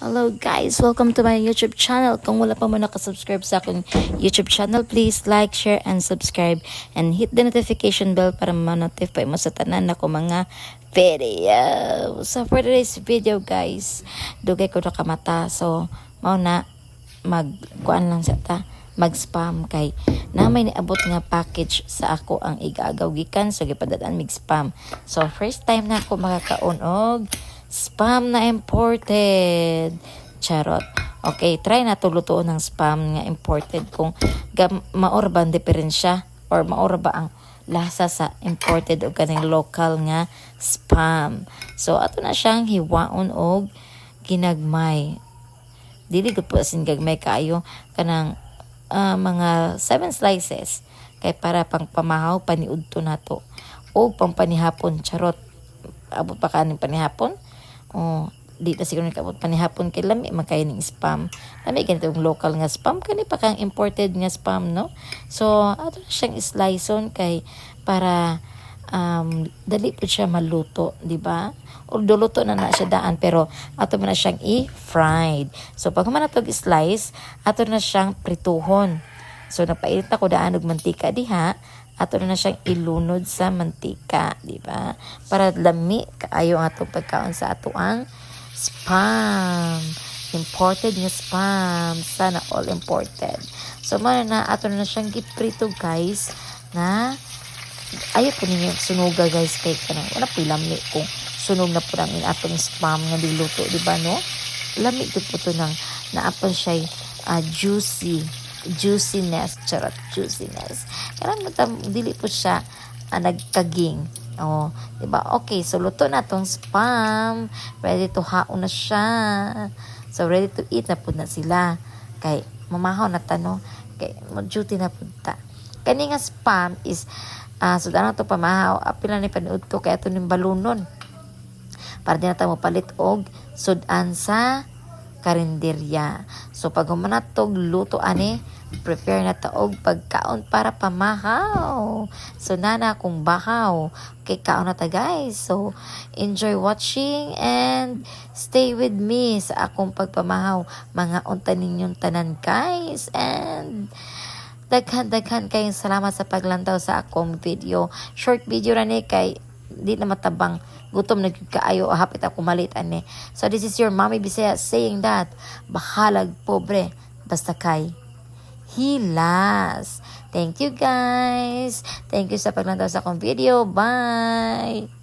Hello guys! Welcome to my YouTube channel. Kung wala pa mo nakasubscribe sa akong YouTube channel, please like, share, and subscribe. And hit the notification bell para ma-notify mo sa tanan nako mga video. So for today's video guys, dugay ko nakamata. So, mao na, mag kuan lang sa ta, mag-spam kay na may niabot nga package sa ako ang igagaw gikan, so gipadad-an mig spam. So first time na ako makakaon og spam na imported. Charot. Okay, try na to lutuon ng spam nga imported kung maor ba ang diferensya or maor ba ang lasa sa imported o kaning local nga spam. So ato na siyang hiwaon og ginagmay. Dili gud po asin gagmay kaayo, kanang mga 7 slices kay para pang pamahaw paniudto nato o pang panihapon. Charot, abot pa kaning panihapon? Oh, di na siguro nakaabot panihapon kay lami man kayo ning spam. Lami ganito yung local nga spam, kani pa kang imported nga spam, no? So ato na siyang slice kay para dali po siya maluto, di ba? Although luto na na siya daan, pero ato mo na siyang i-fried. So pag human na slice, ato na siyang prituhon. So napainit ako daan og mantika diha, ato na siyang ilunod sa mantika, di ba? Para lami kaayo ang atong pagkaon sa ato ang spam. Imported nga spam. Sana all imported. So, mao na, ato na siyang giprito guys, na ayaw po ninyo sunuga guys, kay kanang wala po lami kung sunog na po ang atong spam nga diluto, di ba, no? Lami to po to nang naapon siya juicy juiciness. Charot, juiciness. Kanang dili po siya nagkaging. Oh, 'di ba? Okay, so luto na tong spam. Ready to haon na siya. So ready to eat na pud na sila. Kay mamahaw na ta, no? Kay mo duty na pud ta. Kani nga spam is so dana to pamahaw, apil na ni paniudto kay ato ning balunon. Para di na ta mo palit og sud-an sa karinderya. So pag human na tog luto ani, prepare na ta og pagkaon para pamahaw. So nana kung bahaw, kay kaon na ta guys. So enjoy watching and stay with me sa akong pagpamahaw. Mga unta ninyong tanan guys, and daghan-daghan kayong salamat sa paglantaw sa akong video. Short video ra ni kay di na matabang, gutom na gyud kaayo, hapit ako malit ani. So this is your Mommy Bisaya saying that bahalag pobre basta kay hilas. Thank you guys. Thank you sa paglantaw sa akong video. Bye.